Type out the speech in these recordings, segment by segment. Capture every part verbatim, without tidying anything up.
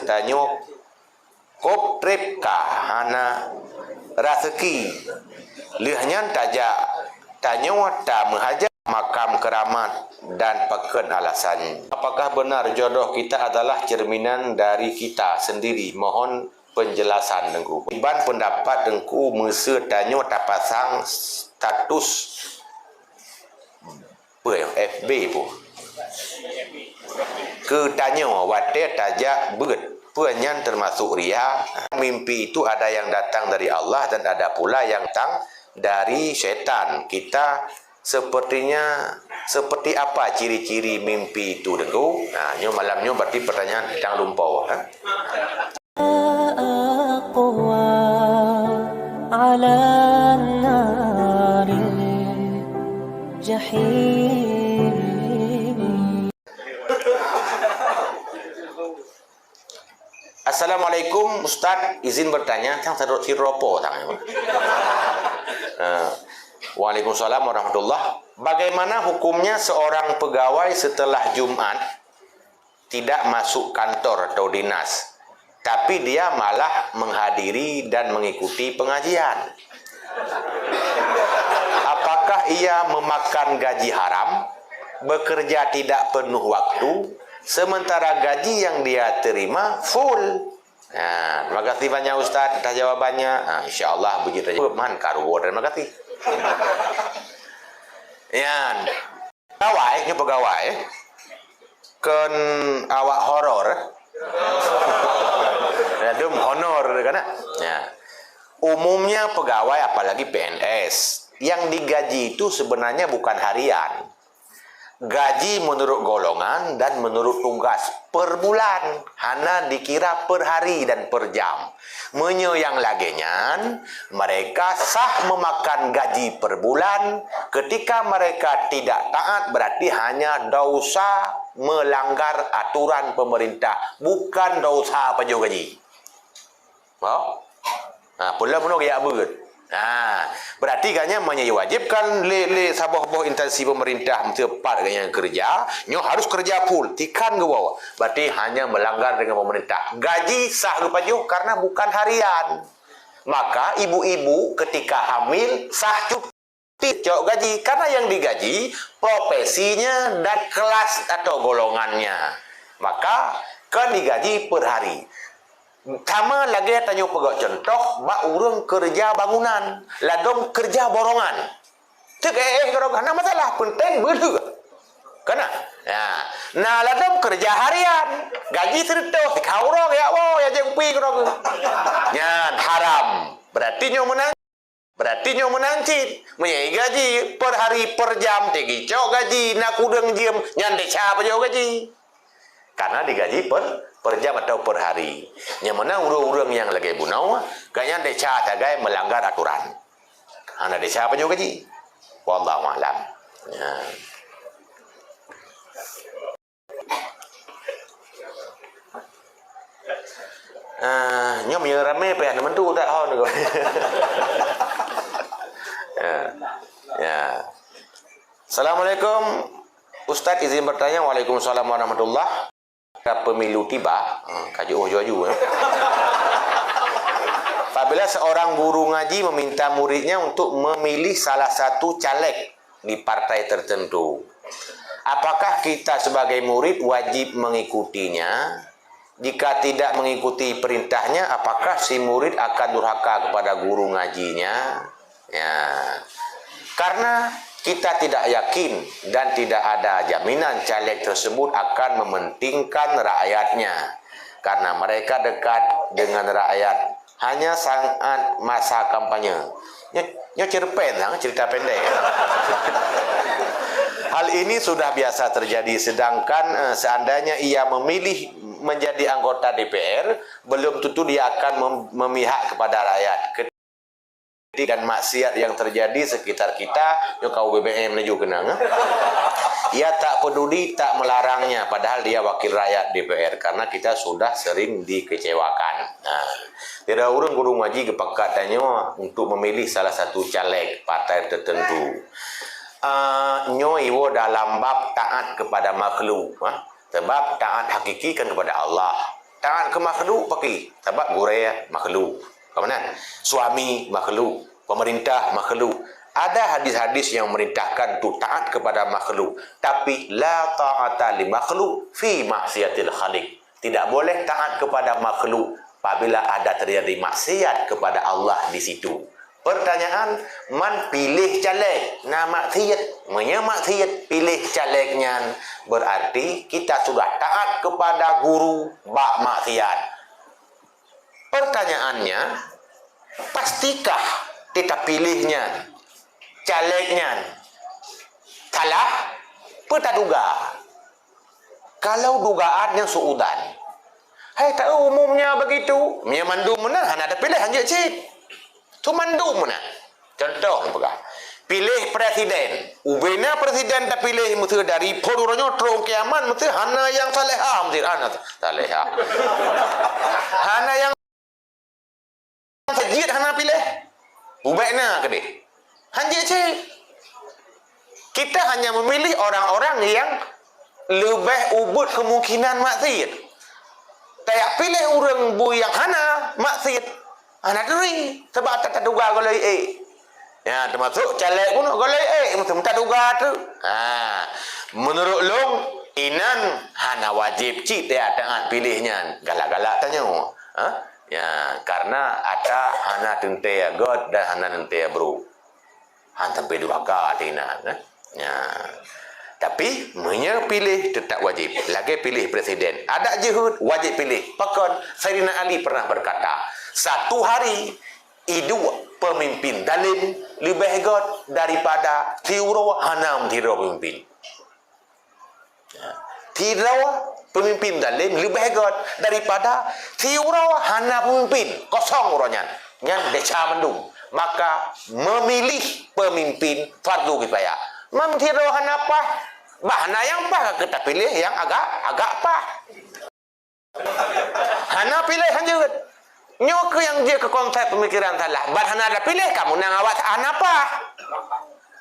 Tanyoe kop treb ka hana raseuki. Lheueh nyan tajak tanyoe tameuhajat makam keuramat dan pakon alasan. Apakah benar jodoh kita adalah cerminan dari kita sendiri? Mohon penjelasan Teungku. Iban pendapat Teungku meuseu tanyoe tapasang status Peue, F B peue? Keu tanyoe watée tajak beuet, peue nyan teumasok ria. Mimpi itu ada yang datang dari Allah dan ada pula yang datang dari syaitan. Kita sepertinya, seperti apa ciri-ciri mimpi itu, Teungku? Nah, nyoe malam nyoe berarti pertanyaan tang lumpoe, ha? أقوى على النار الجحيم. Assalamualaikum Ustaz, izin bertanya, sang sadot siropo sang. Eh, Waalaikumsalam warahmatullah. Bagaimana hukumnya seorang pegawai setelah Jumat tidak masuk kantor atau dinas, tapi dia malah menghadiri dan mengikuti pengajian. Apakah ia memakan gaji haram, bekerja tidak penuh waktu, sementara gaji yang dia terima full? Nah, terima kasih banyak Ustaz atas jawabannya. Nah, insya Allah begitu saja. Man karuwo, terima kasih. Yan. Pegawai, nyoe pegawai. Kon awak horor. Ladum honor kan? Ya. Umumnya pegawai, apalagi P N S, yang digaji itu sebenarnya bukan harian. Gaji menurut golongan dan menurut tugas per bulan, hana dikira per hari dan per jam. Meunyoe nyang lagée nyan, mereka sah memakan gaji per bulan. Ketika mereka tidak taat, berarti hanya dosa melanggar aturan pemerintah, bukan dosa pajoh gaji. Ho? Ha, peue lom bunoe geujak beuet. Ha, berarti gobnyan meunyoe diwajibkan lé, lé saboh boh instansi pemerintah, teumpat gobnyan keureuja, nyoe harus keureuja full, tikan geuwoe. Berarti hanya melanggar dengan pemerintah. Gaji sah geupajoh karena bukan harian. Maka ibu-ibu ketika hamil sah cuti cok gaji, karena yang digaji profesinya dan kelas atau golongannya. Maka kan digaji per hari. Sama lagée tanyoe peugah contoh bak ureuëng keureuja bangunan, ladom keureuja borongan. Teuk éh, éh, keureuja hana masalah, penting beuleueh. Kana? Ya. Nah, ladom keureuja harian, gaji sireutoh, sikha uroe ya woe, ya jeuet kupi keureuja. Nyan haram. Berarti nyoe meunan, berarti nyoe meunan cit. Meunyoe gaji per hari, per jam, teugi cok gaji, na kudeueng jeuem, nyan desya pajoh gaji. Karena digaji per, per jam atau per hari. Nyang mana ureuëng-ureuëng nyang lagée bunoe, gobnyan desya sagai melanggar aturan. Hana desya pajoh gaji. Wallahu a'lam. Ya. Ah, nyoe meunyoe ramé payah neumeutu tak hon. Ya. Ya. Assalamualaikum. Ustaz izin bertanya. Waalaikumsalam warahmatullah. Ka pemilu tiba, hmm, ka jiôh ju-aju, ya. Apabila seorang guru ngaji meminta muridnya untuk memilih salah satu caleg di partai tertentu, apakah kita sebagai murid wajib mengikutinya? Jika tidak mengikuti perintahnya, apakah si murid akan durhaka kepada guru ngajinya? Ya. Karena kita tidak yakin dan tidak ada jaminan caleg tersebut akan mementingkan rakyatnya. Karena mereka dekat dengan rakyat hanya saat masa kampanye. Nyoe, nyoe cerpen, ha, cerita pendek. Hal ini sudah biasa terjadi, sedangkan, eh, seandainya ia memilih menjadi anggota D P R, belum tentu dia akan mem-, memihak kepada rakyat. Kritik dan maksiat yang terjadi sekitar kita, nyoe kau B B M laju keunong, eh. Ia tak peduli, tak melarangnya, padahal dia wakil rakyat D P R, karena kita sudah sering dikecewakan. Nah, tidak urung guru ngaji geupakat tanyoe untuk memilih salah satu caleg partai tertentu. Ah, nyoe iwoe dalam bab taat kepada makhluk, ha? Sebab taat hakiki kan kepada Allah. Taat keu makhluk pakri, sabab gurée makhluk. Ka meunan? Suami makhluk, pemerintah makhluk. Ada hadis-hadis yang memerintahkan untuk taat kepada makhluk, tapi la ta'ata li makhluk fi maksiatil khaliq. Tidak boleh taat kepada makhluk apabila ada terjadi maksiat kepada Allah di situ. Pertanyaan, man piléh caleg na maksiat? Meunyoe maksiat piléh caleg nyan, berarti kita sudah taat kepada guru bak maksiat. Pertanyaannya, pastikah teuka piléh nyan, caleg nyan, salah? Peue taduga? Kalau dugaan nyan suudan, hai tahu umumnya begitu, meunyoe mandum meunan hana tapiléh hanjeuet cit. Tu mandum meunan. Contoh peugah, piléh presiden. Ubena presiden tapiléh meuseu dari phon uroe nyoe trok kiamat meuseu hana nyang saleha meuseu hana saleha. Hana nyang sajid hana piléh. Ubena keudeh. Hanjeuet cit. Kita hanya memilih orang-orang yang leubeh ubit kemungkinan maksiat. Tayak piléh ureuëng bui nyang hana maksiat. Hana turi, sebab tataduga goloi ék. Ya, termasuk caleg pun goloi ék, meuteumeuta duga tu. Ha, menurut lôn, inan hana wajib cit taat piléh nyan. Galak-galak tanyoe. Ha? Ya, karena ata hana teuntée gét dan hana teuntée brok. Han sampai durhaka hati inan, eh. Ya. Tapi, meunyoe piléh tetap wajib. Lagée piléh presiden. Adak jeuhet, wajib piléh. Pakon? Saidina Ali pernah berkata, satu hari, iduek pemimpin zalim leubeh gét daripada siuroe hana meusidroe pemimpin. Sidroe pemimpin zalim leubeh gét daripada siuroe hana pemimpin, kosong uroe nyan. Nyan desya mandum. Maka, memilih pemimpin fardu kifayah. Man sidroe hana paih, bah hana nyang paih ka tapiléh nyang agak, agak paih. Hana piléh hanjeuet. Nyoe keuh nyang jeuet keu konsep pemikiran salah. Ban hana tapiléh, ka meunang awak hana paih.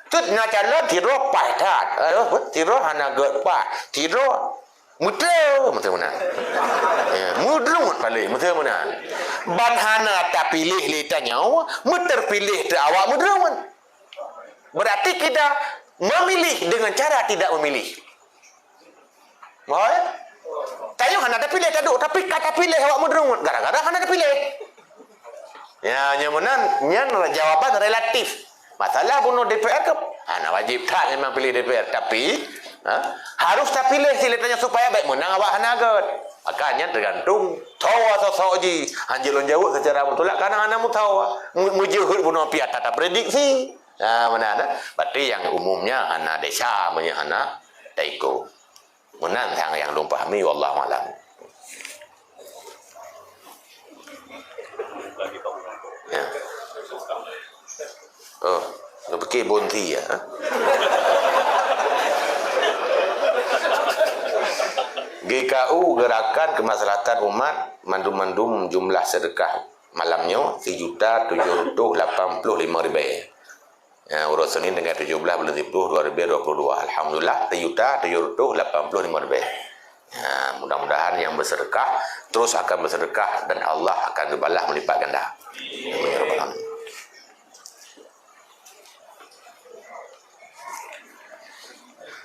Cut na calon sidroe paih that. Aduh, sidroe hana gét paih. Sidroe meuteureu, meuteureu meunan. Ya, meudeuruet paléh, meuteureu meunan. Ban hana tapiléh lé tanyoe, meuteurpiléh teuh awak meudeuruet. Berarti kita memilih dengan cara tidak memilih. Moe? Tanyoe hana tapiléh taduek, tapi ka tapiléh awak meudeuruet gara-gara hana tapiléh. Ya, nyan meunan, nyan jawaban relatif. Masalah bunoe D P R ke, hana wajib that memang piléh D P R, tapi, ha, harus tapiléh silée tanyoe supaya bék meunang awak hana gét. Maka nyan tergantung toh sosok jih. Hanjeuet lôn jaweueb secara mutlak karena hana meutoh. Mu-, meujeuhet bunoe pih ata taprediksi. Ha, meunan, eh? Berarti nyang umumnya hana desya meunyoe hana taiko. Meunan sang nyang lôn pahami, wallahu alam. Ya. Oh, geupike bonti ya. G K U, Gerakan Kemaslahatan Umat, mandum-mandum jumlah sedekah malam nyoe sijuta tujoh reutôh lapan ploh limong ribèe. Ya, uroe Senin tanggai tujoh blaih buleuen siploh dua ribu dua puluh dua. Alhamdulillah, sijuta tujoh reutôh lapan ploh limong ribèe. Ya, mudah-mudahan yang bersedekah terus akan bersedekah dan Allah akan geubalah meulipat ganda. Amin ya rabbal alamin.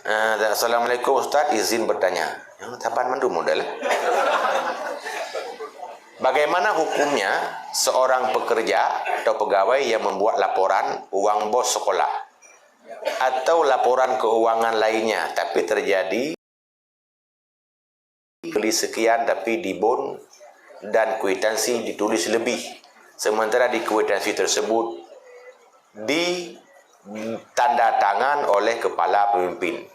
Eh, Assalamualaikum Ustaz, izin bertanya. Ya, saban mandum model, eh. Bagaimana hukumnya seorang pekerja atau pegawai yang membuat laporan uang bos sekolah atau laporan keuangan lainnya, tapi terjadi beli sekian tapi di bon dan kwitansi ditulis lebih, sementara di kwitansi tersebut ditandatangan oleh kepala pemimpin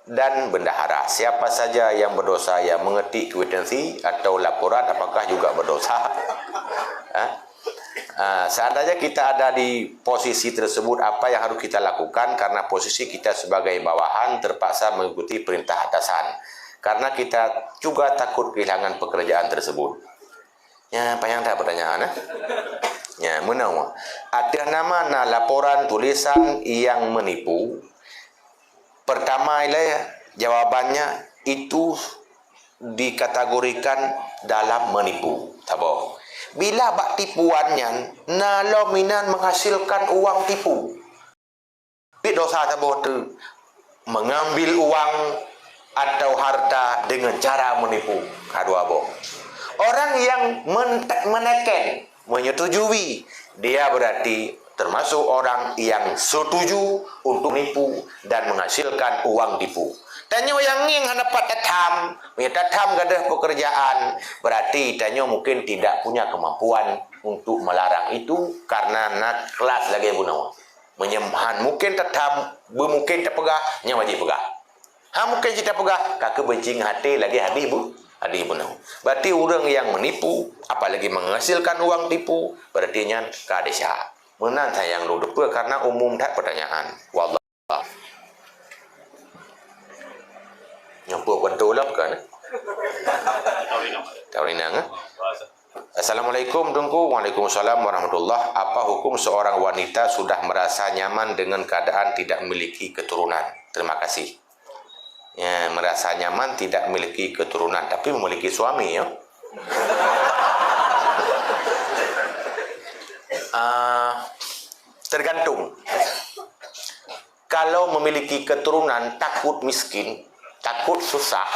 dan bendahara. Siapa saja yang berdosa yang mengetik kwitansi atau laporan, apakah juga berdosa? Ha? Ah, seandainya kita ada di posisi tersebut, apa yang harus kita lakukan? Karena posisi kita sebagai bawahan terpaksa mengikuti perintah atasan. Karena kita juga takut kehilangan pekerjaan tersebut. Ya, payah that pertanyaan, eh? Ya, meunoe. Ateueh nama na laporan tulisan yang menipu, pertama ilée jawabannya itu dikategorikan dalam menipu. Saboh. Bila bak tipuan nyan, na lom inan menghasilkan uang tipu. Pih dosa saboh teuk, mengambil uang atau harta dengan cara menipu. Ka dua boh. Orang yang men-, meneken, menyetujui, dia berarti termasuk orang yang setuju untuk menipu dan menghasilkan uang tipu. Tanyoe nyang ngieng hana pat tatham, meunyoe tatham gadôh pekerjaan, berarti tanyoe mungkin tidak punya kemampuan untuk melarang itu karena na kelas lagèe bunoe. Meunyoe han mungkin tatham, beumungkin tapeugah, nyan wajéb peugah. Han mungkin cit tapeugah, ka keuh beuncing até lagèe hadih bu-, hadih bunoe. Berarti ureueng nyang menipu, apalagi menghasilkan uang tipu, berarti nyan ka desya. Meunan sayang lôn teupeue karena umum that pertanyaan. Wallah. Nyoe peue beutôi lah bukan, eh? Tahu inang, eh? Assalamualaikum, Teungku. Waalaikumsalam warahmatullah. Apa hukum seorang wanita sudah merasa nyaman dengan keadaan tidak memiliki keturunan? Terima kasih. Ya, merasa nyaman tidak memiliki keturunan, tapi memiliki suami, ya. Ah, tergantung. Kalau memiliki keturunan takut miskin, takut susah,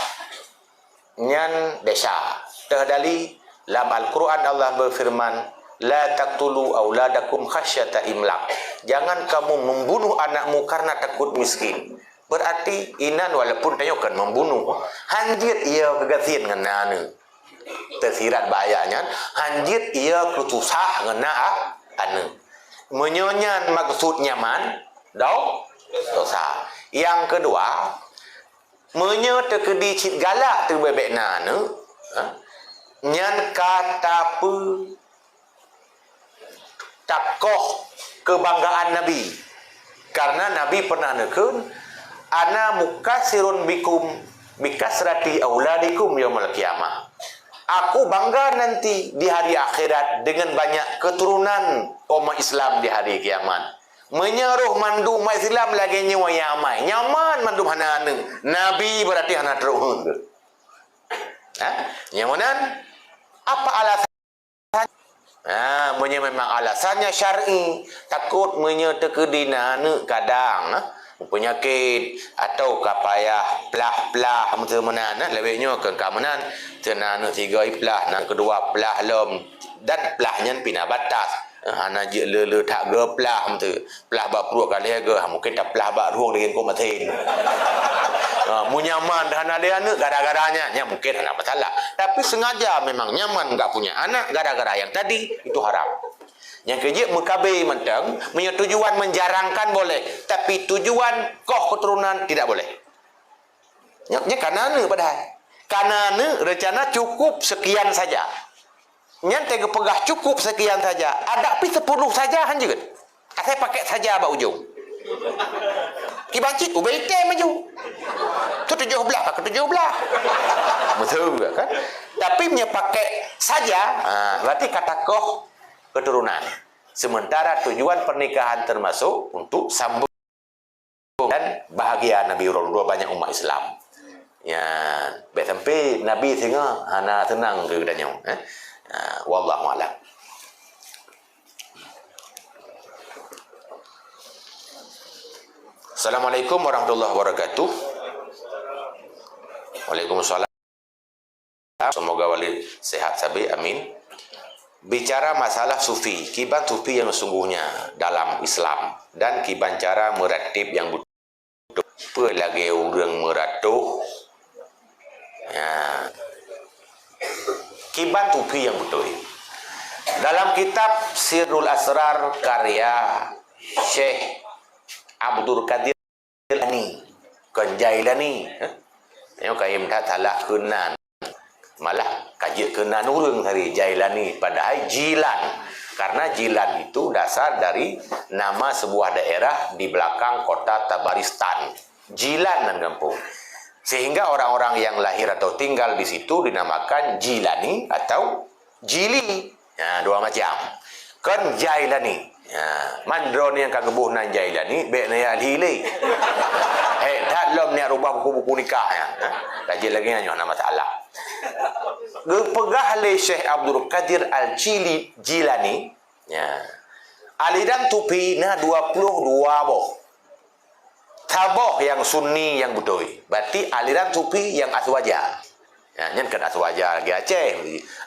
nyan desya. Teuhdali, lam Al-Quran Allah berfirman, "La taqtulu auladakum khasyata imlaq." Jangan kamu membunuh anakmu karena takut miskin. Berarti inan walaupun tanyoe kon membunuh, hanjeuet ia keugasien ngon aneuk. Teusirat bak ayat nyan, hanjeuet ia keususah ngon a-, aneuk. Meunyoe nyan maksud nyaman, do-, dosa. Nyang keudua, meunyoe teukeudi cit galak teubeubaih na aneuk, ha, nyan ka tapeu-, takoh keubanggaan Nabi. Karena Nabi pernah neukheun, "Ana mukasirun bikum bikasrati auladikum yaumal qiyamah." Aku bangga nanti di hari akhirat dengan banyak keturunan umat Islam di hari kiamat. Meunyoe roh mandum umat Islam lagèe nyoe nyang amai, nyaman mandum hana aneuk, Nabi berarti hana trok heuet. Ha? Nyang meunan, apa alasan? Ha, meunyoe memang alasannya syar'i, takot meunyoe teukeudi na aneuk kadang, ha, peunyakét, atau ka payah plah-plah, meuteumeunan, ha, lawét nyoe keu ka meunan, teuna aneuk tiga iplah, na keudua plah lom, dan plah nyan pih na batas. Ha, hana jeuet le-le that geuplah, meuteumeunan. Plah bak pruet ka lhèe geuh, ha, mungkin taplah bak rueng lagèe kok masin. Ha, meunyaman dah hana lé aneuk, gara-gara nyan, nyan mungkin hana masalah. Tapi sengaja memang nyaman enggak punya anak gara-gara yang tadi, itu haram. Nyang keujeuet meukabé mantong, meunyoe tujuan menjarangkan boleh, tapi tujuan koh keturunan tidak boleh. Nyan, nyan kana aneuk padahai. Kana aneuk rencana cukup sekian saja. Nyan teuh geupeugah cukup sekian saja. Adak pih sepuluh saja hanjeuet. Asai pakai saja bak ujong. Kiban cit ubé item laju. Tu tujoh blah pakai tujoh blah. Betul kan? Tapi meunyoe pakai saja, ha, berarti ka takoh keturunan. Sementara tujuan pernikahan termasuk untuk sambung dan bahagia Nabi uroe dua banyak umat Islam. Ya, bèk sampai Nabi singoh hana seunang keu geutanyoe, eh. Ha, wallahu a'lam. Assalamualaikum warahmatullahi wabarakatuh. Waalaikumsalam. Semoga Walid sehat sabe, amin. Bicara masalah sufi, kiban sufi yang sesungguhnya dalam Islam dan kiban cara meratib yang betul. Peue lagèe ureueng meuratoh? Ya. Kiban sufi yang betul. Dalam kitab Sirrul Asrar karya Syekh Abdul Qadir Jailani, kon Jailani. Nyoe kayém that salah keunan. Malah ka jeuet keunan ureueng tadi, Jailani, padahai Jilan. Karena Jilan itu dasar dari nama sebuah daerah di belakang kota Tabaristan. Jilan nan gampông. Sehingga orang-orang yang lahir atau tinggal di situ dinamakan Jilani atau Jili. Ya, dua macam. Kon Jailani. Ha, man droeneuh nyang ka geuboh nan Jailani, bèk neuyak lé. Hék that lom neujak rubah buku-buku nikah nyan. Ha? Tajak lagèe nyan nyoe hana masalah. Geupeugah lé Syekh Abdul Qadir Al-Jili-, Jilani, ya, aliran sufi na dua ploh dua boh. Saboh nyang sunni nyang beutôi. Berarti aliran sufi nyang aswaja. Ya, nyan kon aswaja lagèe Aceh.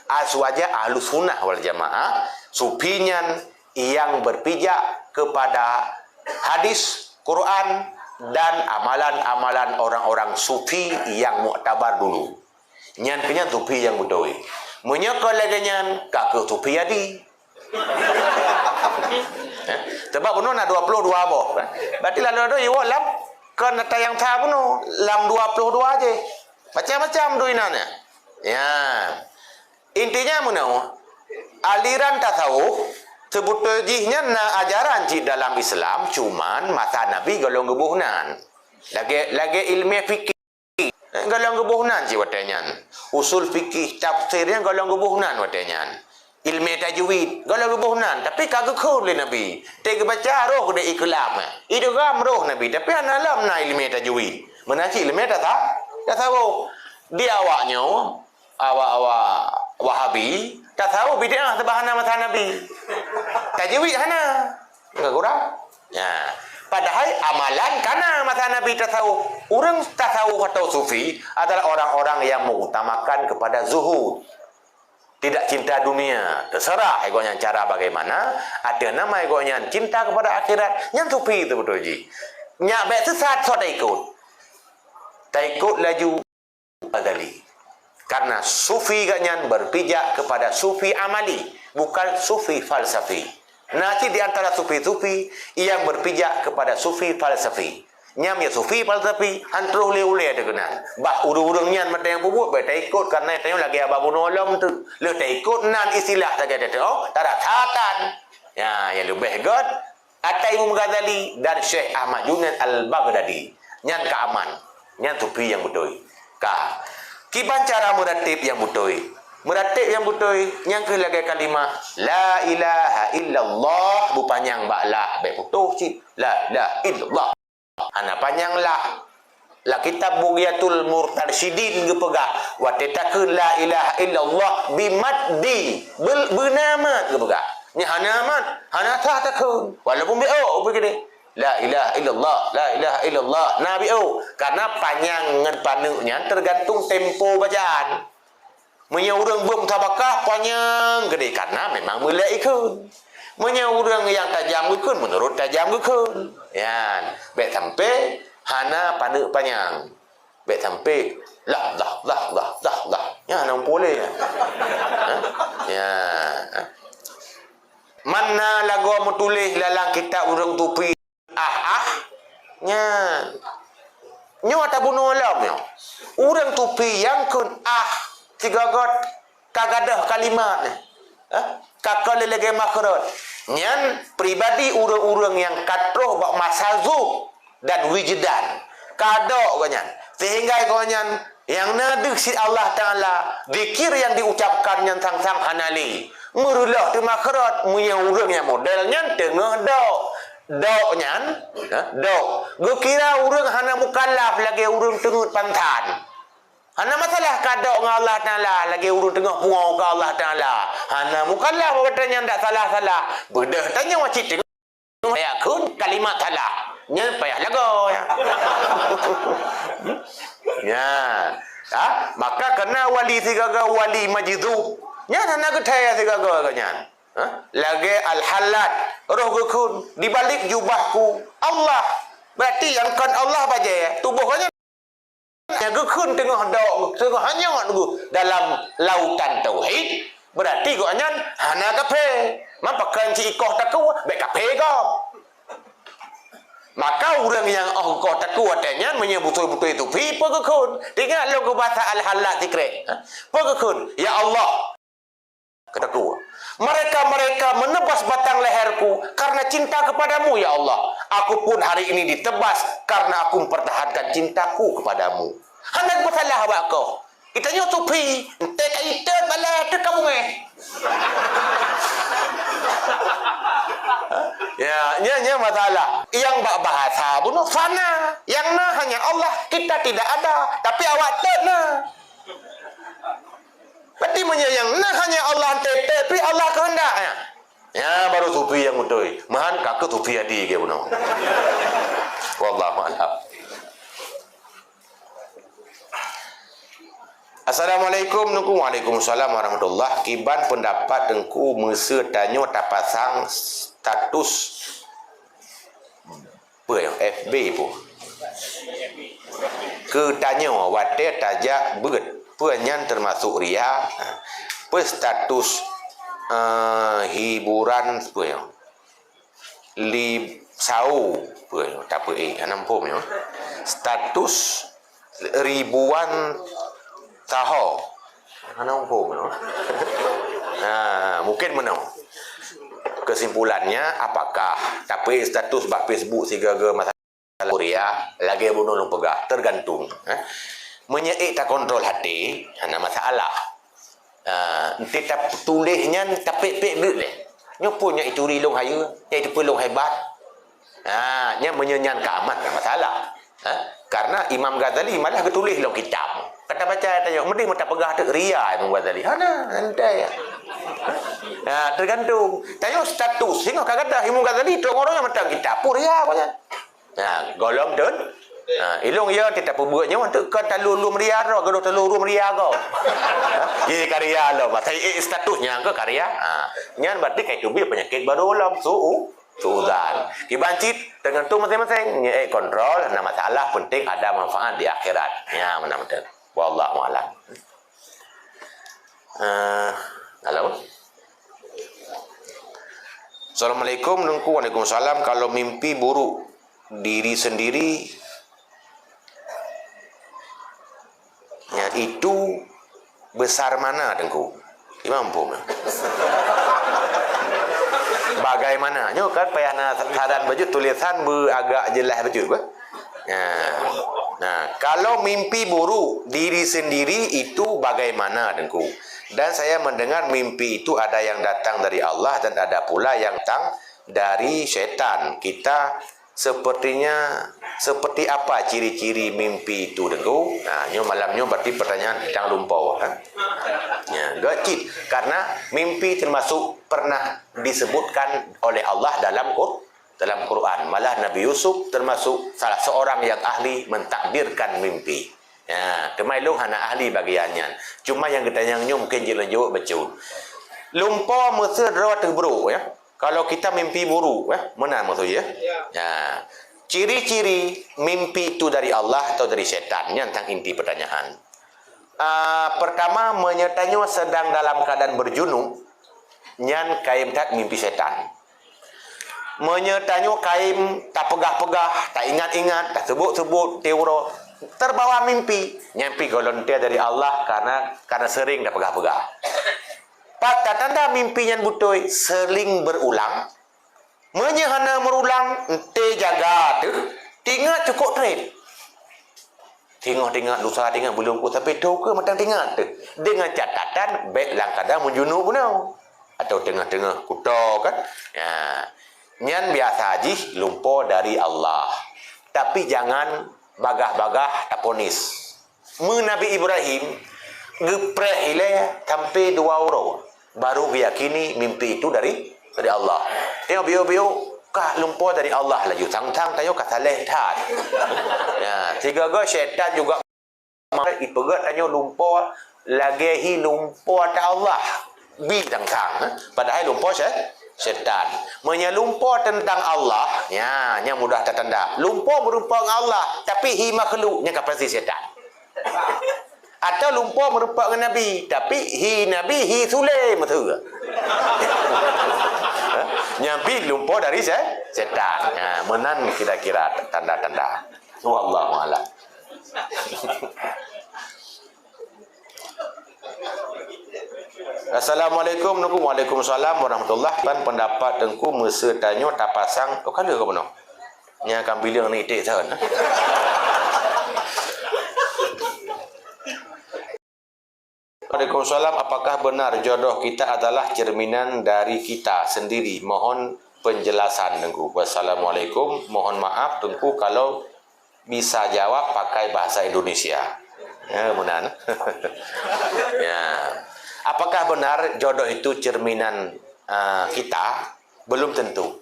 Aswaja ahlus sunnah wal jamaah. Sufi nyan nyang berpijak kepada hadis, Quran, dan amalan-amalan orang-orang sufi nyang muktabar dulu. Nyan keuh nyan sufi nyang beutôi. Meunyoe kon lagèe nyan, ka keuh sufi adi. Eh? Sebab bunoe na dua ploh dua boh. Berarti lalu-lalu iwoe lam kon ata nyang sa bunoe, lam dua ploh dua jih. Macam-macam doi nan ya. Ya. Intinya bunoe, aliran tasawuf, sebeutôi jih nyan na ajaran cit dalam Islam, cuman masa Nabi gohlom geuboh nan. Lagèe, lagèe ilmu fikih. Gohlom geuboh nan cit watèe nyan. Usul fikih, tafsir nyan gohlom geuboh nan watèe nyan. Ilmu tajwid, gohlom geuboh nan. Tapi ka geukheun lé Nabi. Teuh geubaca roh di iklam. Idgham roh Nabi. Tapi hana lom na ilmu tajwid. Meunan cit ilmu tasa-, tasawuf. Di awak nyoe, awak-awak Wahabi, tasawuf bid'ah sebab hana masa Nabi. Tajwid hana. Enggak kurang. Ya. Padahai amalan kana masa Nabi tasawuf. Ureueng tasawuf atau sufi adalah orang-orang yang mengutamakan kepada zuhud. Tidak cinta dunia. Terserah gobnyan cara bagaimana, ateueh nama gobnyan cinta kepada akhirat. Nyan sufi teuh beutôi jih. Nyak bèk sesat, soe taikot. Taikot laju Ghazali. Karena sufi gobnyan berpijak kepada sufi amali, bukan sufi falsafi. Na cit di antara sufi-sufi nyang berpijak kepada sufi falsafi. Nyan ya sufi falsafi, han troh lé ulèe teuh keunan. Bah ureueng-ureueng nyan mantong nyang peubuet, bèk taikot, karena tanyoe lagèe haba bunoe lom teuh. Lheueh taikot nan istilah sagai teuh, oh, tarasatan. Ya, nyang leubeh göt, Ata Imam Ghazali dan Syekh Ahmad Junaid Al-Baghdadi. Nyan ka aman. Nyan sufi nyang beutôi. Ka. Kiban cara meuratib nyang beutôi. Meuratib nyang beutôi, nyan keuh lagèe kalimah, "La ilaha illallah," beupanyang bak lah, bèk putôh cit. La ilaha illallah. Hana panyang lah. Lam kitab Bughyatul Mustarsyidin geupeugah, watèe takheun la ilaha illallah bimaddi, beu-, beuna mat geupeugah. Nyan hana mat, hana sah takheun. Walaupun bi'uk, beu keudeh. La ilaha illallah, la ilaha illallah. Na bi'uk. Karena panyang ngon paneuk nyan tergantung tempo bacaan. Meunyoe ureueng beuet musabakah panyang keudeh, karena memang meulée ikheun. Meunyoe ureueng nyang tajam geukheun, meunurot tajam geukheun. Nyan, bèk sampoe hana paneuk panyang. Bèk sampoe lah, lah, lah, lah, lah, lah. Nyan hana muphom lé nyan. Ha? Nyan. Man na lagoe meutuléh lam kitab ureueng tupi. Ah, ah. Nyan. Nyoe tabunoe lom nyoe. Ureueng tupi nyang kheun ah sigoe-goe ka gadôh kalimat nyan. Eh? Ka kon lé lagèe makhraj. Nyan pribadi ureueng-ureueng nyang ka troh bak masa zuhd dan wijdan. Ka dok gobnyan. Sehingga gobnyan nyang na deuh cit Allah Taala, zikir nyang diucapkan nyan sang-sang hana lé. Meureuloh teumakhraj, meunyoe ureueng nyang model nyan teungoh dok. Dok nyan, ha, dok. Geukira ureueng hana mukallaf lagèe ureueng teungeut pansan. Hana masalah ka dok ngon Allah Taala lagèe ureueng teungoh pungo keu Allah Taala. Hana mukallaf, watèe nyan dak salah-salah. Beudôh tanyoe cit teungoh payah kheun kalimat salah. Nyan payah lagoe. Ya. Ha? Maka keu na wali sigoe-goe wali majzub. Nyan hana geuthèe sigoe-goe nyan. Ha? Lagèe Al-Hallaj, roh geukheun, "Di balik jubahku, Allah." Berarti nyang kon Allah bajèe, tuboh gobnyan. Nyang geukheun teungoh dok, teungoh hanyot geuh dalam lautan tauhid, berarti gobnyan hana kafé. Man pakon cit ikoh takue, bèk kafé gob. Maka ureueng nyang óh ikoh takue watèe nyan meunyoe beutôi-beutôi tufi, peue geukheun? Teuingat lôn keu basa Al-Hallaj sikrek. Ha? Peue geukheun? Ya Allah, Kataku, "Mereka-mereka menebas batang leherku karena cinta kepadamu, ya Allah. Aku pun hari ini ditebas karena aku mempertahankan cintaku kepadamu." Hana meusalah bak kah. Geutanyoe tufi, enteuk ka itot bala teuka bungéh. Nyang masalah, nyang bak bahasa bunoe fana. Nyang na hanya Allah, kita tidak ada, tapi awak teuk na. Berarti meunyoe nyang na hanya Allah, teuteuk pih Allah keuheundak, ya. Ya, baru sufi nyang beutôi. Meuhan ka keuh sufi adi ke bunoe. Wallahu a'lam. Assalamualaikum, Teungku. Waalaikumsalam warahmatullah. Kiban pendapat Teungku, meuseu tanyoe tapasang status peue nyoe, F B peue? Keu tanyoe watée tajak beuet, peue nyan teumasok ria? Peue status, eh, hiburan peue nyoe? Li Sao, peue nyoe? Tapeuék, hana muphom nyoe. Status ribuan taho. Hana muphom nyoe. Nah, mungkin meunoe. Kesimpulannya, apakah tapeuék status bak Facebook sigaga masalah Korea, lagée bunoe lôn peugah, tergantung, eh. Meunyoe ék takontrol até, hana masalah. Ah, enté tatuléh nyan tapék-pék deuek lé. Nyoe peue nyang ituri lôn hayeue, nyang iteupeue lôn hebat. Ah, nyan meunyoe nyan ka aman, hana masalah. Ha? Karena Imam Ghazali malah geutuléh lom kitab. Ka tabaca tanyoe, meudeh meuh tapeugah teuk ria Imam Ghazali. Hana, santai. Ha, tergantung. Tanyoe status, singoh ka gata Imam Ghazali, teurimong nyoe mantong kitab, peue ria apa nyan? Ha, gohlom tun. Ha, ilong ya kita peubuet nyoe untuk ka talulum ria ro, gadoh talulum ria ko. Ha? Ye karya lo, masa status nyan ke karya. Ha, nyan berarti kai teubiet penyakit baru lom, su'u Suudzan. Kiban cit, tergantung masing-masing. Nyeuk kontrol, hana masalah, penting ada manfaat di akhirat. Ya, mana betul. Wallahu a'lam. Eh, halo. Assalamualaikum, Teungku. Waalaikumsalam. Kalau mimpi buruk diri sendiri, ya, itu besar mana, Teungku? Imam pun. Bagaimana? Nyoe kan payah na saran bacut, tulisan be agak jelas bacut, bah. Nah, nah, kalau mimpi buruk diri sendiri itu bagaimana, Teungku? Dan saya mendengar mimpi itu ada yang datang dari Allah dan ada pula yang datang dari setan. Kita sepertinya, seperti apa ciri-ciri mimpi itu, Teungku? Nah, nyoe malam nyoe berarti pertanyaan tang lumpoe, ha? Ya, geucit. Karena mimpi termasuk pernah disebutkan oleh Allah dalam Qur-, dalam Quran. Malah Nabi Yusuf termasuk salah seorang yang ahli mentakbirkan mimpi. Ya, teuma ilong hana ahli bagian nyan. Cuma nyang geutanyong nyoe mungkin jeuet lôn jaweueb bacut. Lumpoe meuseu droe teuh brok, ya. Kalau kita mimpi buruk, eh, meunan maksud jih, eh? Ya. Ya. Ciri-ciri mimpi itu dari Allah atau dari setan, nyan tang inti pertanyaan. Ah, pertama, meunyoe tanyoe sedang dalam keadaan berjunub, nyan kayém that mimpi setan. Meunyoe tanyoe kayém tapeugah-peugah, taingat-ingat, tasebut-sebut, tiuroe, terbawa mimpi, nyan pih golom teuh dari Allah karena, karena sering tapeugah-peugah. Pat tatanda mimpi nyan beutôi, sering berulang. Meunyoe hana meurulang, enté jaga teuh, tingat cukôp treb. Singoh tingat, lusa tingat, buleuen ku sampai toh ke mantong tingat teuh. Dengan catatan, bék lam keadaan meujunub bunoe. Atau teungoh-teungoh kuto kan. Ya. Nyan biasa jih lumpoe dari Allah. Tapi jangan bagah-bagah taponis. Meu Nabi Ibrahim geupreh ilée sampai dua uroe, baru geuyakini mimpi itu dari, dari Allah. Tengok biôh-biôh kah lumpoe dari Allah laju, sang-sang tanyoe ka saleh that. Ya, sigoe-goe syaitan juga ipeugét tanyoe lumpoe lagée hi lumpoe ata Allah. Bi tang-tang, eh? Padahai lumpoe sy-, syaitan. Meunyoe lumpoe teuntang Allah, nya, nya mudah tatanda. Lumpoe meurumpok ngon Allah, tapi hi makhluk, nya ka pasti syaitan. Atau lumpoe meurumpok ngon Nabi, tapi hi Nabi, hi Sule meuteue. Eh? Nya bi lumpoe dari sy-, syaitan. Nya, meunan kira-kira tanda-tanda. Wallahu a'lam. Assalamualaikum, Teungku. Waalaikumsalam warahmatullah. Pan pendapat Teungku, meuseu tanyoe tapasang, oh, ka lheueh ka bunoe? Nya kan bileueng ni iték saön. Waalaikumsalam. Apakah benar jodoh kita adalah cerminan dari kita sendiri? Mohon Penjelasan, Teungku. Wassalamualaikum. Mohon maaf, Teungku, kalau bisa jawab pakai bahasa Indonesia. Ya, meunan. Ya. Apakah benar jodoh itu cerminan, ah, kita? Belum tentu.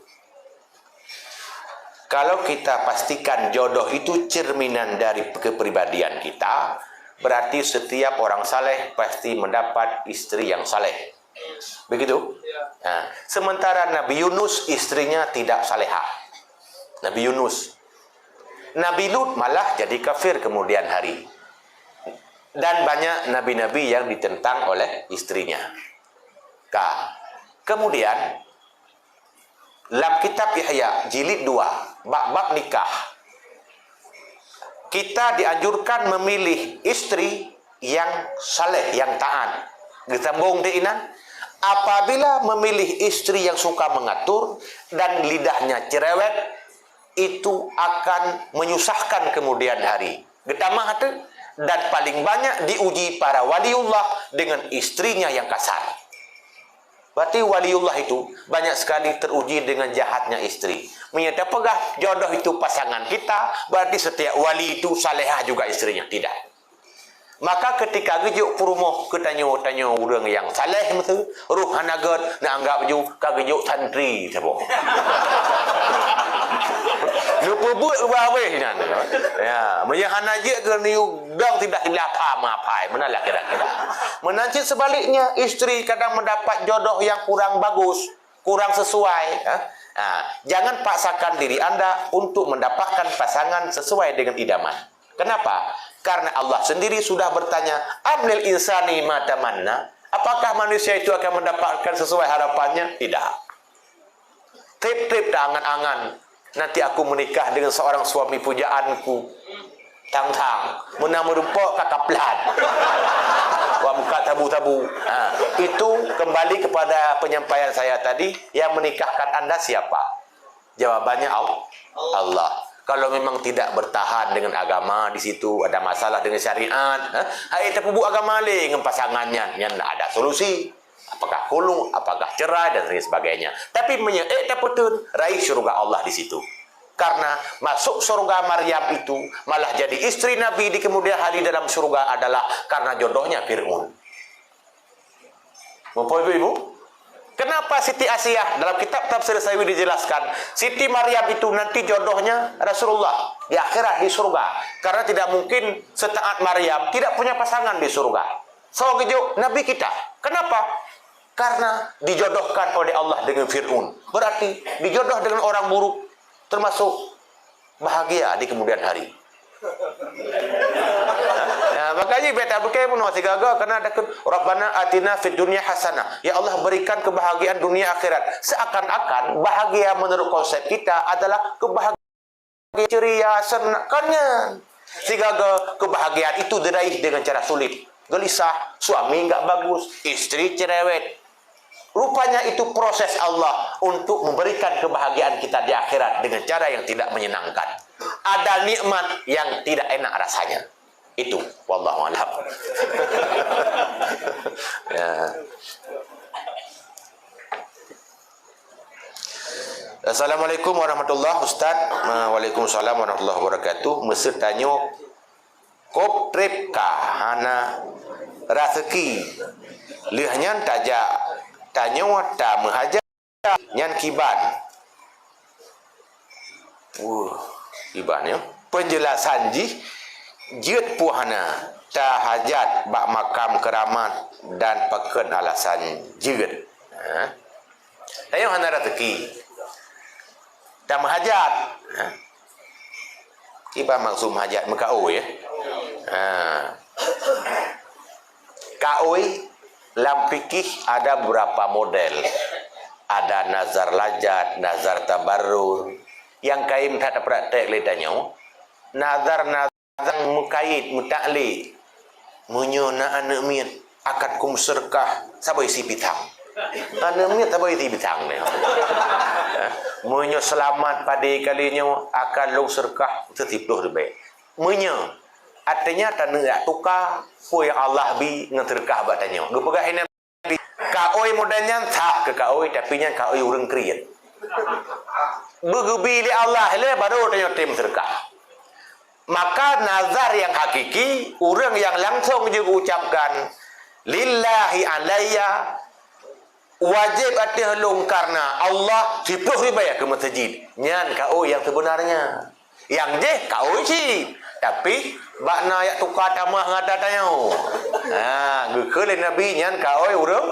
Kalau kita pastikan jodoh itu cerminan dari kepribadian kita, berarti setiap orang saleh pasti mendapat istri yang saleh. Begitu? Ya. Nah, sementara Nabi Yunus, istrinya tidak salehah. Nabi Yunus. Nabi Lut malah jadi kafir kemudian hari. Dan banyak nabi-nabi yang ditentang oleh istrinya. Ka. Kemudian, lam kitab Ihya, jilid dua, bab-bab nikah, kita dianjurkan memilih istri yang saleh, yang taat. Geusambong di inan, apabila memilih istri yang suka mengatur dan lidahnya cerewet, itu akan menyusahkan kemudian hari. Geutamah teuh, dan paling banyak diuji para waliullah dengan istrinya yang kasar. Berarti waliullah itu banyak sekali teruji dengan jahatnya istri. Meunyoe tapeugah jodoh itu pasangan kita, berarti setiap wali itu salehah juga istrinya. Tidak. Maka ketika geujok peurumoh keu tanyoe, tanyoe ureuëng nyang saleh meusu, roh hana gét, neuanggap ju ka geujok santri saboh. Neupeubuet ubah habéh nyan. Ya, meunyoe hana jeuet keu neuyue dong siblah-siblah pha meuapai, meunan lah kira-kira. Meunan cit sebaliknya, istri kadang mendapat jodoh yang kurang bagus, kurang sesuai, ya. Ha, jangan paksakan diri anda untuk mendapatkan pasangan sesuai dengan idaman. Kenapa? Karena Allah sendiri sudah bertanya, "Amlil insani ma tamanna?" Apakah manusia itu akan mendapatkan sesuai harapannya? Tidak. Trip-trip tak angan-angan, "Nanti aku menikah dengan seorang suami pujaanku." Tang-tang, meunan meurumpok ka kaplan. Wah, muka tabu-tabu. Ha, itu kembali kepada penyampaian saya tadi, yang menikahkan anda siapa? Jawabannya Al-, Allah. Kalau memang tidak bertahan dengan agama di situ, ada masalah dengan syariat, ha? Hai tapeubuet agama lé ngon pasangan nyan, nyan ada solusi. Apakah khulu, apakah cerai dan lain sebagainya. Tapi meunyoe ék tapeuteun, raih syurga Allah di situ. Karena masuk surga Maryam itu malah jadi istri Nabi di kemudian hari dalam surga adalah karena jodohnya Fir'aun. Bapak Ibu, Ibu? Kenapa Siti Asiah? Dalam kitab Tafsir Sawi dijelaskan, Siti Maryam itu nanti jodohnya Rasulullah di akhirat, di surga. Karena tidak mungkin setaat Maryam tidak punya pasangan di surga. Soe geujok? Nabi kita. Kenapa? Karena dijodohkan oleh Allah dengan Fir'aun. Berarti dijodoh dengan orang buruk termasuk bahagia di kemudian hari. Ya, makanya beta bukai pun sigaga karena ada ke, "Rabbana atina fid dunya hasanah." Ya Allah, berikan kebahagiaan dunia akhirat. Seakan-akan bahagia menurut konsep kita adalah kebahagiaan ceria, senang. Kan nyan. Sigaga kebahagiaan itu diraih dengan cara sulit. Gelisah, suami enggak bagus, istri cerewet. Rupanya itu proses Allah untuk memberikan kebahagiaan kita di akhirat dengan cara yang tidak menyenangkan. Ada nikmat yang tidak enak rasanya. Itu, wallahu a'lam. Ya. Assalamualaikum warahmatullahi, Ustaz. Ah, waalaikumsalam warahmatullahi wabarakatuh. Meuseu tanyoe kop trép ka hana raseuki. Lheueh nyan tajak tanyoe tameuhajat nyan kiban. Uh, kiban ya. Penjelasan jih jeuet puhana tahajat bak makam keramat dan pakon alasan jeuet. Ha? Tanyoe hana raseuki. Tameuhajat. Ha? Kiban maksud meuhajat, meukaôi, ya? Ha. Kaôi lam fikih ada beberapa model. Ada nazar lajat, nazar tabarrur. Nyang kayém that tapraktek lé tanyoe, nazar-nazar meukaid, meutaklek. Meunyoe na aneuëk miet, akan kum seureukah saboh isi pisang. Aneuëk miet saboh isi pisang nyoe. Meunyoe seulamat padé kali nyoe, akan lôn seureukah siploh ribèe. Meunyoe, artinya tanyoe jak tuka peue nyang Allah bi ngon seureukah bak tanyoe. Geupeugah Nabi, kaôi model nyan sah keu kaôi, tapi nyan kaôi ureuëng kriet. Beugeubri lé Allah lé baru tanyoe tem seudeukah. Maka nazar nyang hakiki, ureuëng nyang langsong jeuet geuucapkan, "Lillahi alayya," wajéb ateueh lôn kareuna Allah siplôh ribèe keu meuseujid. Nyan kaôi nyang seubeunarnya. Nyang jéh kaôi cit, tapi bak na jak tuka tamah ngon ata tanyoe. Ha, geukheun lé Nabi nyan kaôi ureuëng,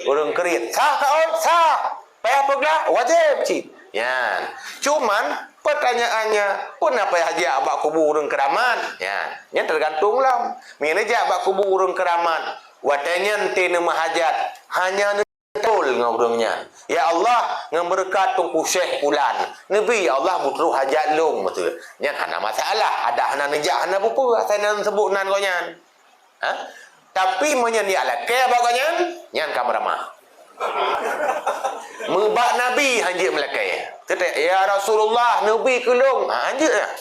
ureuëng kriet. Sah kaôi? Sah. Payah peuglah? Wajéb cit. Nyan. Cuman, pertanyaannya, peue na payah jak bak kubu ureuëng keuramat? Nyan. Nyan teugantung lom. Meunyoe jak bak kubu ureuëng keuramat, watée nyan teuh neumeuhajat, hanya Beutôi ngon ureuëng nyan. "Ya Allah, ngon beureukat Teungku Syekh Pulan, neubi ya Allah beutroh hajat lôn," beutôi. Nyan hana masalah, adak hana neujak, hana peue-peue, asai na neuseubuet nan gobnyan. Ha? Tapi meunyoe neujak lakée bak gobnyan, nyan ka meuramah. Meubak Nabi hanjeuet meulakée. Teutek, "Ya Rasulullah, neubi keu lôn." Ha, hanjeuet nyan.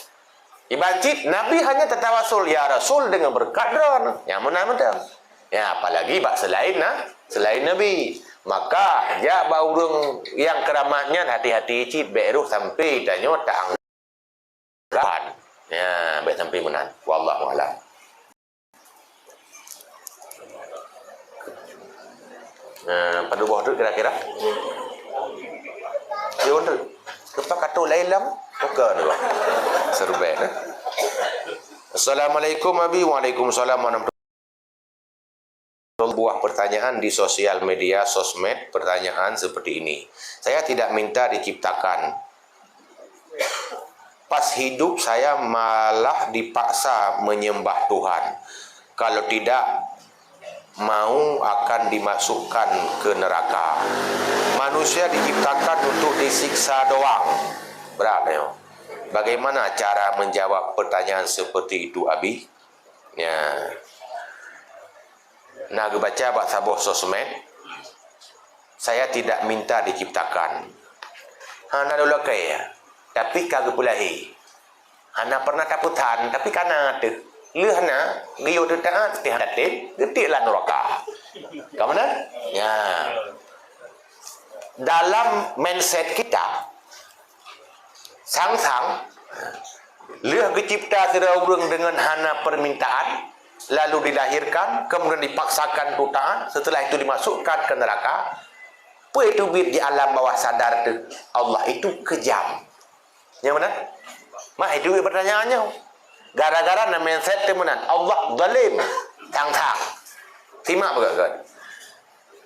Iban cit, Nabi hanya tatawasul, "Ya Rasul, deungon beureukat droeneuh." Nyang meunan mantong. Ya, apalagi bak seulaén na, seulaén Nabi. Maka, jak bak ureuëng nyang keuramat nyan hati-hati cit, bék roh sampai tanyoe taanggap. Ya, bék sampai meunan. Wallahu a'lam. Eh, padub boh tu kira-kira? Siôn tu. Tepat kata lain lam. Bukan tu. Serubai, eh? Assalamualaikum, Abi. Waalaikumsalam warahmatullahi. Buah pertanyaan di sosial media, sosmed, pertanyaan seperti ini. Saya tidak minta diciptakan. Pas hidup saya malah dipaksa menyembah Tuhan. Kalau tidak mau akan dimasukkan ke neraka. Manusia diciptakan untuk disiksa doang. Berat ya. Bagaimana cara menjawab pertanyaan seperti itu, Abi? Ya. Na geubaca bak saboh sosmed, "Saya tidak minta diciptakan." Hana lôn lakée, tapi ka geupeulahé. Hana pernah tapeusan, tapi ka na teuh. Lheueh na, geuyue teuh taát, teuh tatem, geutiek lam nuraka. Ka meunan? Ya. Dalam mindset kita, sang-sang, lheueh geucipta sidroe ureuëng deungon hana permintaan, lalu dilahirkan, kemudian dipaksakan untuk taat, setelah itu dimasukkan ke neraka, peue teubiet di alam bawah sadar teuh, Allah itu kejam. Nyang mana? Mah itu pertanyaan nyoe. Gara-gara na mindset teuh meunan, Allah zalim, sang-sang. Simak beugét-gét.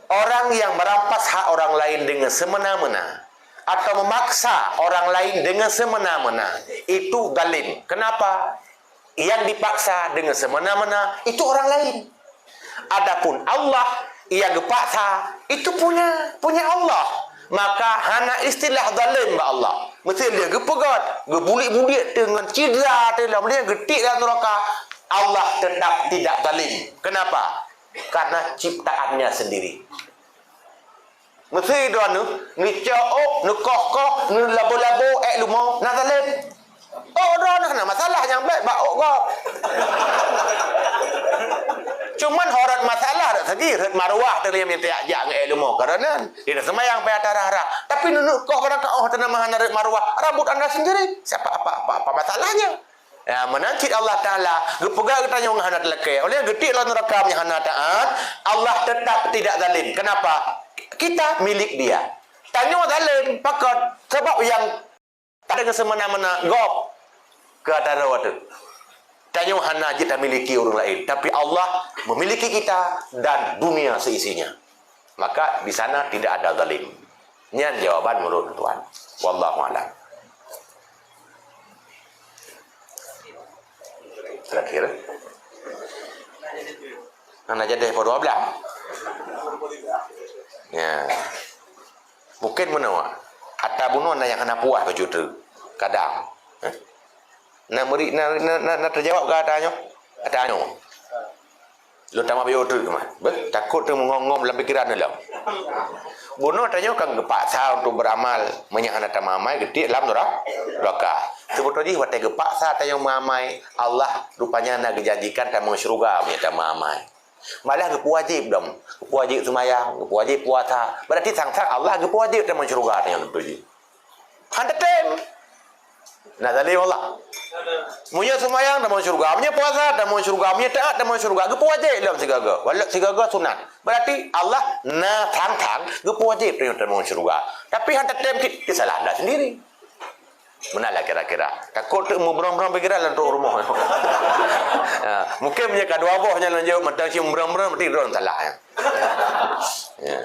Orang yang merampas hak orang lain dengan semena-mena atau memaksa orang lain dengan semena-mena, itu zalim. Kenapa? Yang dipaksa dengan semena-mena itu orang lain. Adapun Allah yang gepaksa itu punya, punya Allah. Maka hana istilah zalim bak Allah. Mesti dia geupeugét, geubulik-bulik teuh ngon cidra teuh lam dia geutik dalam neraka. Allah tetap tidak zalim. Kenapa? Karena ciptaannya sendiri. Meusi droeneuh, neucok ôk, neukoh-koh, neulabo-labo, ék leumo, na zalém. Ôk droeneuh na masalah nyang bèk bak ôk gob. Cuman ho rot masalah rot segi, rot maruah teuh lé meuteujak jak ngon ék leumo keureunan. Di na seumayang payah tarah-rah. Tapi neuneuk koh kadang ka oh teuh na hana rot maruah, rambut anda sendiri. Siapa apa, apa, apa masalahnya? Ya, meunan cit Allah Taala geupeugah geutanyoe ngon hana teulakée. Oleh geutik lom neuraka nyang hana taat, Allah tetap tidak zalim. Kenapa? Kita milik Dia. Tanyoe zalim, pakon? Sabab nyang ada keu seumena-mena gob keu ata droe teuh. Tanyoe hana jeuet tamiliki ureuëng laén, tapi Allah memiliki kita dan dunia seisinya. Maka di sana tidak ada zalim. Nyan jawaban menurut Tuhan. Wallahu a'lam. Terakhir. Hana jadi po dua belas. Ya. Mungkin meunoe. Ata bunoe na nyang hana puas bacut tu. Kadang. Na meuri, na, na, na, na teujawab ka ata nyoe? Ata nyoe. Lôn tamah bacut tu mah. Beh, takot tu meungom-ngom lam pikiran lom. Bunoe tanyoe kan geupaksa untuk beramal, meunyo hana tameuamai geutik lam nura-, neraka. Seubeutôi jih watée geupaksa tanyoe meuamai, Allah rupanya na geujanjikan tamong syeuruga meunyo tameuamai. Malah geupeuwajéb dong, geupeuwajéb seumayang, geupeuwajéb puasa. Berarti sang-sang Allah geupeuwajéb tamong syeuruga tanyoe seubeutôi jih. Han tatem. Nah, zalim Allah. Meunyoe seumayang, tamong syurga. Meunyoe puasa, tamong syurga. Meunyoe taat, tamong syurga. Geupeuwajéb lom sigoe-goe. Walau sigoe-goe sunat. Berarti Allah na thang-thang geupeuwajéb tamong syurga. Tapi han tatem cit, salah anda sendiri. Meunan lah kira-kira. Takot teuk meubrong-brong pikiran lam trok rumoh. Ha, mungkin meunyoe ka dua boh nyan lôn jaweueb mantong cit meubrong-brong, berarti droe salah, ya. Ya.